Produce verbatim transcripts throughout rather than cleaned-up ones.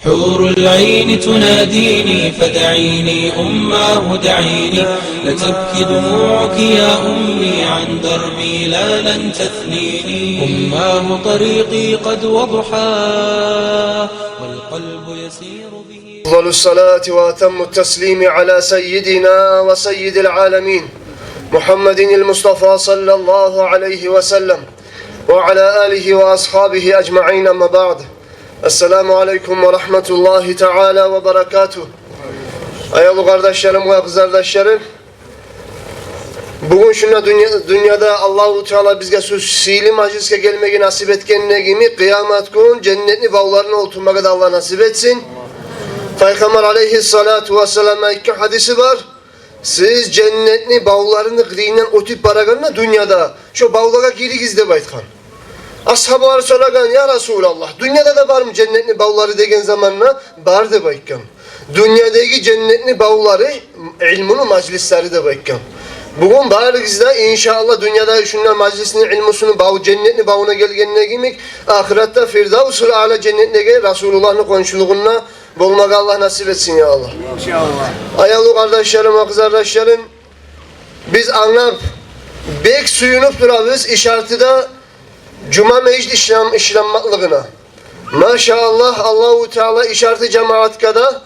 حور العين تناديني فدعيني أماه دعيني، لتبكي دموعك يا أمي عن دربي لا لن تثنيني. أماه طريقي قد وضحى والقلب يسير به. أفضل الصلاة وأتم التسليم على سيدنا وسيد العالمين محمد المصطفى صلى الله عليه وسلم وعلى آله وأصحابه أجمعين، أما بعد. السلام عليكم ورحمة الله تعالى وبركاته. Аявлу къардашларым ва къызардашларым, бугюн шунда дюнья-, дюньяда Аллагьу Таала бизге шу сыйлы мажлисге гелмеге насип этгенде йимик, къыямат гюн женнетни бавларына олтурмагъа да Аллагь насип этсин. Пайхаммар алейгьиссалату вассаламны айтгъан гьадиси бар: «Сиз женнетни бавларыны къырыйындан оьтюп барагъанда дюньяда, шо бавлагъа гиригиз», — деп айтгъан. Асгьабалар сорагъан: «Я Расулаллагь, дюньяда да бармы женнетни бавлары?» — деген заманда, «Бар», — деп айтгъан. Дюньядагъы женнетни бавлары — илмуну мажлислери, деп айтгъан. Бугюн барыгъыз да, иншааллагь, дюньяда шунда мажлисни, илмусуну баву, женнетни бавуна гелгенде йимик, ахыратда Фирдавсул Аъла женнетдеги Расулуллагьны къоншулугъунда болмагъа Аллагь насип этсин, я Аллагь. Иншааллагь. Аявлу къардашларым ва къызардашларым, биз англап, бек сююнюп турабыз Ишартыда жума межит ишлен-, ишланмакълыгъына. Машааллагь, Аллагьу Таала Ишарты жамаатгъа да,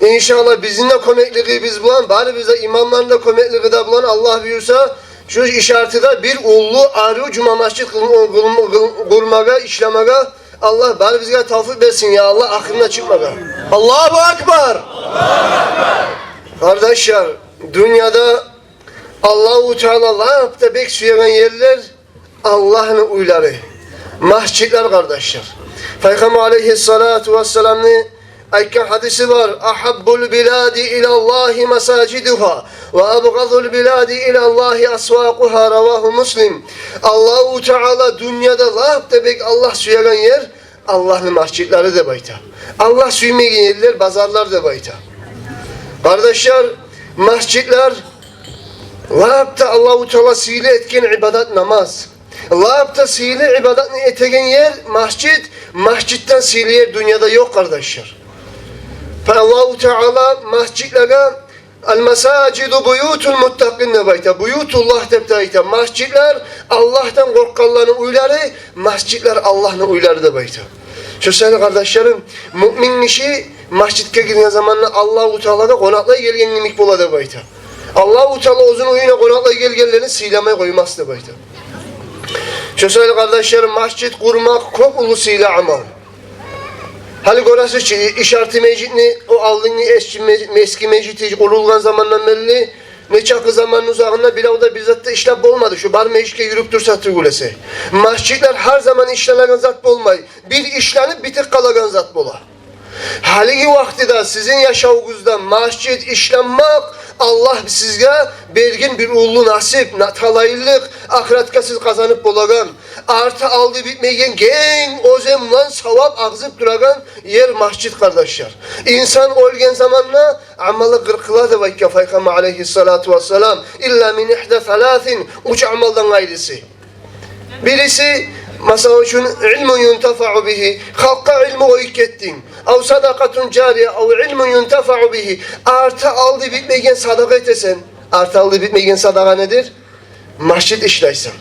иншааллагь, бизин де кёмеклигибиз булан, барыбыз да имамланы да кёмеклиги де булан, Аллагь буюрса, шу Ишартыда бир уллу арив жума межит къыл-, къыл-, къыл-, къурмагъа, ишлемеге Аллагь барыбызгъа тавфикъ берсин, я Аллагь, ахырына чыкъмагъа. Аллагьу акбар! Къардашлар, дюньяда Аллагьу Таала лап да бек сюеген ерлер — Аллагьны уьйлери, межитлер, къардашлар. Пайхаммар алейгьиссалату вассаламны айтгъан гьадиси бар: «Агьаббул билади илаллагьи масажидугьа, ва абгъадул билади илаллагьи асвакъугьа», — равагьу Муслим. Аллагьу Таала дюньяда лап да бек Аллагь сюеген ер Аллагьны межитлери, деп айта. Аллагь сюймеген ерлер базарлар, деп айта. Къардашлар, межитлер — лап да Аллагьу Таала сыйлы этген ибадат намаз. Лап да сыйлы ибадатны этеген ер — межит. Межитден сыйлы ер дюньяда ёкъ, къардашлар. Аллагьу Таала межитлеге «Ал-масажиду буютул муттакъин» деп айта, «буютуллагь» деп де айта. Межитлер — Аллагьдан къоркъгъанланы уьйлери, межитлер — Аллагьны уьйлери, деп айта. Шо саялы, къардашларым, муъмин гиши межитге гирген заманда Аллагьу Таалагъа къонакълай гелген йимик бола, деп айта. Аллагьу Таала оьзюню уьюне къонакълай гелгенлени сыйламай къоймас, деп айта. Шо саялы, къардашларым, межит къурмакъ кёп уллу сыйлы амал. Гьали гёресиз чи, Ишарты межитни, о алдынгъы эски ме-, эски межити къурулгъан замандан берли нечакъы заманны узагъында бирев де бир зат да ишлеп болмады. Шо бар межитге юрюп турса тюгюл эсе. Межитлер гьар заман ишленеген зат болмай. Бир ишленип битип къалагъан зат бола. Гьалиги вакътиде сизин яшавугъузда межит ишлемек — Аллагь сизге берген бир уллу насип, на-, талайлыкъ, ахыратгъа сиз къазанып болагъан, арты-алды битмейген генг оьзен булан савап агъызып турагъан ер межит, къардашлар. Инсан оьлген заманда амалы къыркъыла, деп айтгъан Пайхаммар алейгьиссалату вассалам, «илла мин ихда саласин», уьч амалдан къайрысы. Бириси, масала учун, «илмун юнтафаъу бигьи», халкъгъа илму къоюп гетдинг. «Ав садакъатун жария, ав илмун юнтафаъу бигьи». Арты-алды битмейген садакъа этесен. Арты-алды битмейген садакъа недир? Межит ишлейсен.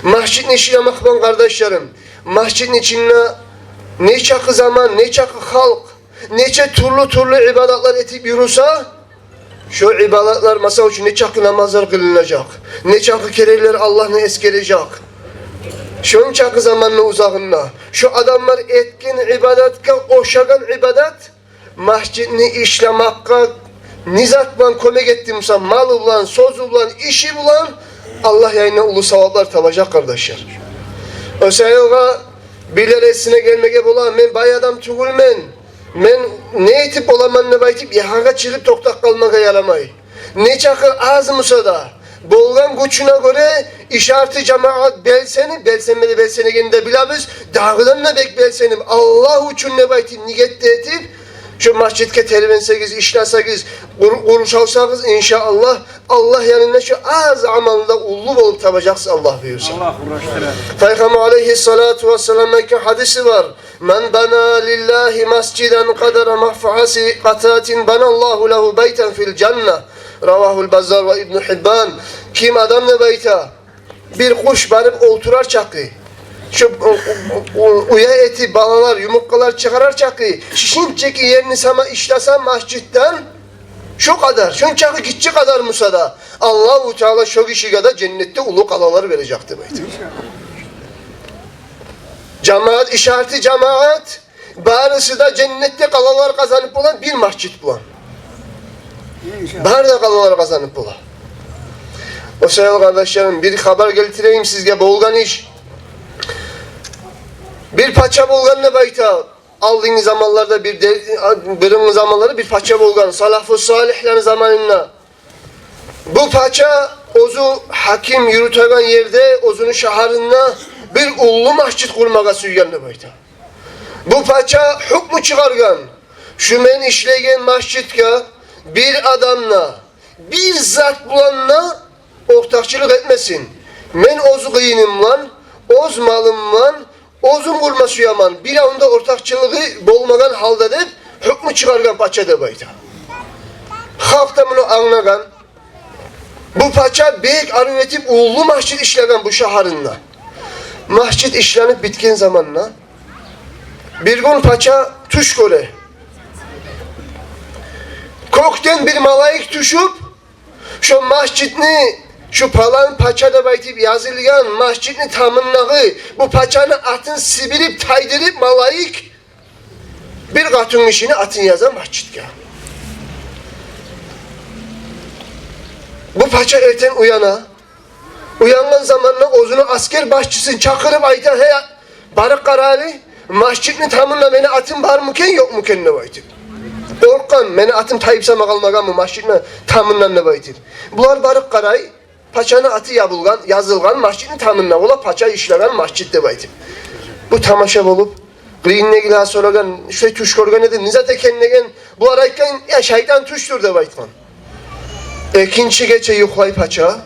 Межитни ишлемек булан, къардашларым, межитни ичинде нечакъы заман, нечакъы халкъ, нече тюрлю-тюрлю ибадатлар этип юрюсе, шо ибадатлар, масала учун, нечакъы намазлар къылынажакъ, нечакъы керенлер Аллагьны эсгережек. Шончакъы заманны узагъында шо адамлар этген ибадатгъа ошагъан ибадат, межитни ишлемекге не зат булан кёмек этди буса, малы булан, сёзю булан, иши булан, Аллагь янында уллу саваплар табажакъ, къардашлар. О саялы бирлер эсине гелмеге бола: «Мен бай адам тюгюлмен, мен не этип боламан?» — деп айтып, ягъагъа чыгъып токътап къалмагъа ярамай. Нечакъы аз буса да, болгъан гючюне гёре Ишарты жамаат белсенип, белсенмеде белсенегенин де билебиз, дагъыдан да бек белсенип, Аллагь учун деп айтып, ниет де этип, шо межитге тербенсегиз, ишлесегиз, къур-, къуршалсагъыз, иншааллагь, Аллагь янында шо аз амалны да уллу болуп табажакъсыз, Аллагь буюрса. Аллагь къурашдырар. Пайхаммар алейгьиссалату вассаламны айтгъан гьадиси бар: «Ман бана лиллагьи масжидан къадара мафхаси къататин баналлагьу лагьу байтан фил жанна». Равагьул Баззар ва Ибну Гьиббан. Ким адам, деп айта, бир къуш барып олтурар чакъы, шо, о, о, о, уя этип, балалар, юмурткъалар чыгъарар чакъы, шишинчеки ерни сама ишлесе межитден, шо къадар, шончакъы гиччи къадар буса да, Аллагьу Таала шо гишиге де женнетде уллу къалалар бережек, деп айта. Жамаат, ишараты жамаат, барысы да женнетде къалалар къазанып бола бир межит булан. Бары да къалалар къазанып бола. О саялы, къардашларым, бир хабар гелтирейим сизге, болгъан иш. Бир пача болгъан, деп айта. Алдынгъы заманларда бир де, биринчи заманларда бир пача болгъан. Салафу салигьлени заманында. Бу пача оьзю гьаким юрютеген ерде, оьзюню шагьарында бир уллу межит къурмагъа сюйген, деп айта. Бу пача гьукму чыгъаргъан: шу мен ишлейген межитге бир адам да, бир зат булан да ортакъчылыкъ этмесин. Мен оьз къыйыным булан, оьз малым булан, оьзюм къурма сюемен, биревню де ортакъчылыгъы болмагъан гьалда, деп гьукму чыгъаргъан пача, деп айта. Халкъ да муну англагъан. Бу пача бек арив этип уллу межит ишлеген бу шагьарында. Межит ишленип битген заманда бир гюн пача тюш гёре. Кёкден бир малайик тюшюп, шо межитни, шу палан пача деп айтып язылгъан межитни тамындагъы бу пачаны атын сибирип, тайдырып, малайик бир къатынгишини атын яза межитге. Бу пача эртен уяна. Уянгъан заманда оьзюню аскер башчысын чакъырып айта: «Гьей, барып къарагъыз, межитни тамында мени атым бармы экен, ёкъму экен?» — деп айтып. Къоркъгъан, мени атым тайып сама къалмагъанмы межитни тамындан деп айтып. Булар барып къарай, пачаны аты ябылгъан, язылгъан межитни тамында, олар пача ишлеген межит деп айтып. Бу тамаша болуп, къырыйындагъылагъа сорагъан: «Шулай тюш гёрген эдим, не зат экен?» — деген. Булар айтгъан: «Я, шайтан тюшдюр», — деп айтгъан. Экинчи гече юхлай пача.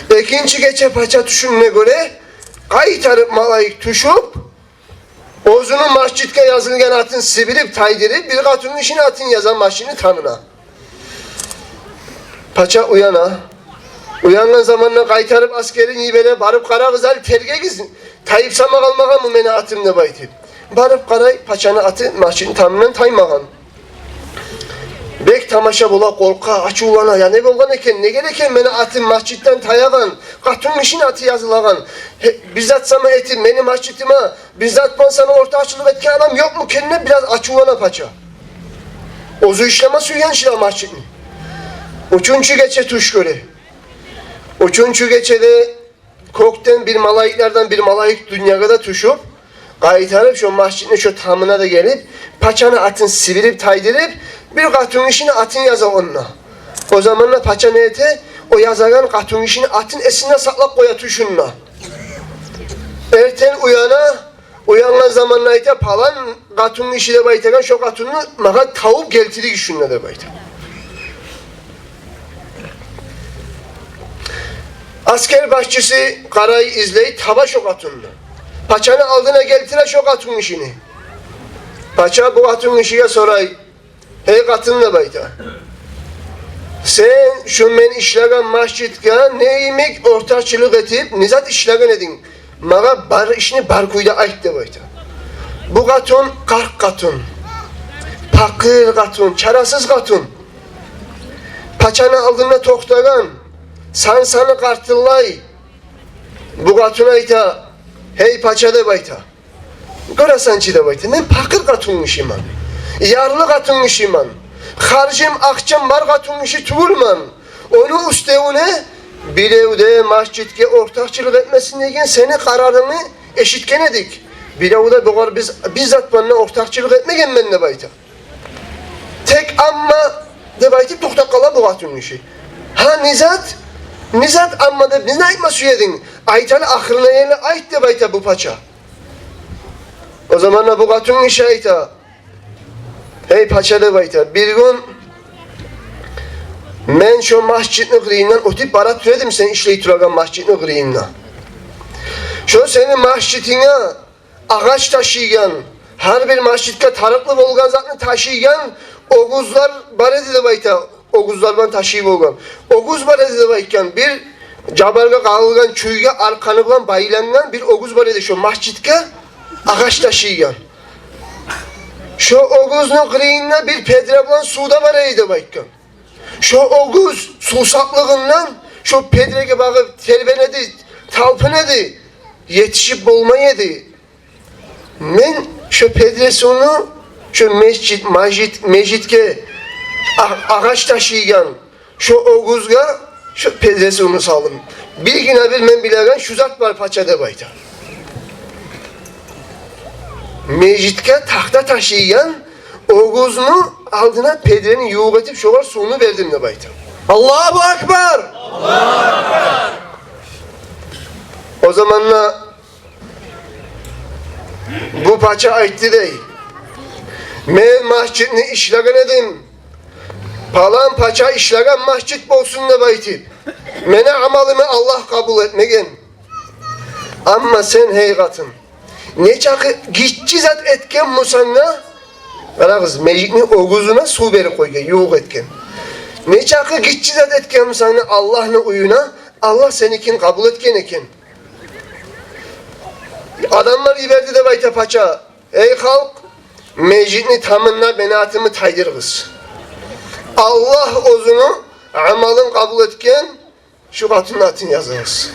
Экинчи гече пача тюшюнде гёре, къайтарып малайик тюшюп, оьзюню межитге язылгъан атын сибирип, тайдырып, бир къатынгишини атын яза межитни тамына. Пача уяна. Уянгъан заманда къайтарып аскерин йибере: «Барып къарагъыз, ал тергегиз, тайып сама къалмагъанмы мени атым?» — деп айтып. Барып къарай, пачаны аты межитни тамындан таймагъан. Бек тамаша бола, къоркъа, ачувлана: «Я не болгъан экен, не герек экен мени атым межитден таягъан, къатынгишини аты язылагъан? Гье, бир зат сама этип, мени межитиме бир зат булан сама ортакъчылыкъ этген адам ёкъму экен?» — деп бираз ачувлана пача. Оьзю ишлеме сюйген шила межитни. Уьчюнчю гече тюш гёре. Уьчюнчю гечеде кёкден бир малайиклерден бир малайик дюньягъа да тюшюп, къайтарып шо межитни шо тамына да гелип, пачаны атын сибирип, тайдырып, бир къатынгишини атын яза онда. О заманда пача не эте? О язагъан къатынгишини атын эсинде сакълап къоя тюшюнде. Эртен уяна, уянгъан заманда айта: «Палан къатынгиши деп айтагъан шо къатынны магъа табып гелтиригиз шунда», — деп айта. Аскер башчысы къарай, излей, таба шо къатынны. Пачаны алдына гелтире шо къатынгишини. Пача бу къатынгишиге сорай: «Гьей къатын, — деп айта, — сен шу мен ишлеген межитге не йимик ортакъчылыкъ этип, не зат ишлеген эдинг? Магъа бар ишни бар кюйде айт», — деп айта. Бу къатын къарт къатын, пакъыр къатын, чарасыз къатын. Пачаны алдында токътагъан, сан-саны къартыллай. Бу къатын айта: «Гьей пача, — деп айта, — гёресен чи, — деп айта, — мен пакъыр къатынгишимен, ярлы къатынгишимен, харжым, акъчам бар къатынгиши тюгюлмен. Ону уьстевюне бирев де межитге ортакъчылыкъ этмесин деген сени къарарынгны эшитген эдик. Бирев де бугъар биз, бир зат булан да ортакъчылыкъ этмегенмен», — деп айта. Тек «амма» деп айтып токътап къала бу къатынгиши. «Гьа, не зат? Не зат амма деп, не айтма сюединг? Айт гьали, ахырына ерли айт», — деп айта бу пача. О заманда бу къатынгиши айта: «Гьей пача, — деп айта, — бир гюн мен шо межитни къырыйындан оьтюп бара тура эдим, сен ишлей турагъан межитни къырыйындан. Шо сени межитинге агъач ташыйгъан, Гьар бир межитге тарыкълы болгъан затны ташыйгъан оьгюзлер бар эди деп айта. Оьгюзлер булан ташый болгъан. Оьгюз бар эди деп айтгъан. Бир жабаргъа къагъылгъан чюйге аркъаны булан байлангъан бир оьгюз бар эди шо межитге агъач ташыйгъан. Шо оьгюзню къырыйында бир педре булан сув да бар эди деп айтгъан. Шо оьгюз сувсаплыгъындан шо педреге багъып тербене эди, талпына эди, етишип болмай эди. Мен шо педре сувну шо межит, межит, межитге а-, агъач ташыйгъан шо оьгюзге шо педре сувну салдым. Биргине бир мен билеген шу зат бар пача деп айта. Межитге тахта ташыйгъан оьгюзню алдына педрени ювукъ этип, шогъар сувну бердим деп айта. Аллагьу акбар! О заманда бу пача айтды дей: «Мен межитни ишлеген эдим, палан пача ишлеген межит болсун деп айтып. Мени амалымны Аллагь къабул этмеген. Амма сен, гьей къатын, нечакъы гиччи зат этген бусанг да», — къарагъыз, межитни оьгюзюне сув берип къойгъан, ювукъ этген. «Нечакъы гиччи зат этген бусанг да Аллагьны уьюне, Аллагь сеникин къабул этген экен». Адамлар йиберди деп айта пача: «Эй халкъ, межитни тамында мени атымны тайдырыгъыз. Аллагь оьзюню амалын къабул этген шу къатынны атын языгъыз».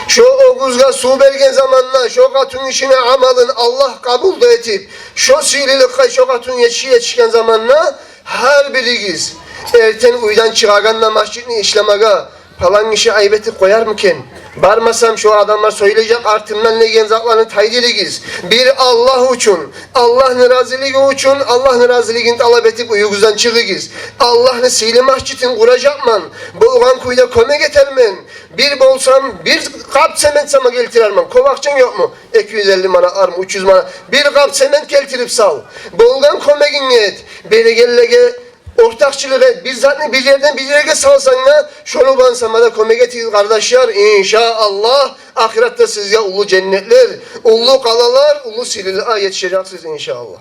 Шо оьгюзге сув берген заманда шо къатынгишини амалын Аллагь къабул да этип, шо сыйлылыкъгъа шо къатынгиши етишген заманда, гьар биригиз эртен уьйден чыгъагъанда межитни ишлемеге, палан гиши айып этип къоярмы экен, бармасам, шо адамлар сёйлежек артымдан деген затланы тайдырыгъыз. Бир Аллагь учун, Аллагьны разилиги учун, Аллагьны разилигин талап этип уьюгюзден чыгъыгъыз. Аллагьны сыйлы межитин къуражакъман, болгъан кюйде кёмек этермен. Бир болсам, бир къап цемент сама гелтирермен. Кёп акъчанг ёкъму? Эки юз элли манатлармы, уьч юз манат. Бир къап цемент гелтирип сал. Болгъан кёмегинг эт. Берегенлеге ортакъчылыкъ эт. Бир затны бир ерден бир ерге салсанг да, шону булан сама да кёмек этигиз, къардашлар. Иншааллагь, ахыратда сизге уллу женнетлер, уллу къалалар, уллу сыйлылыкъгъа етишежексиз, иншааллагь.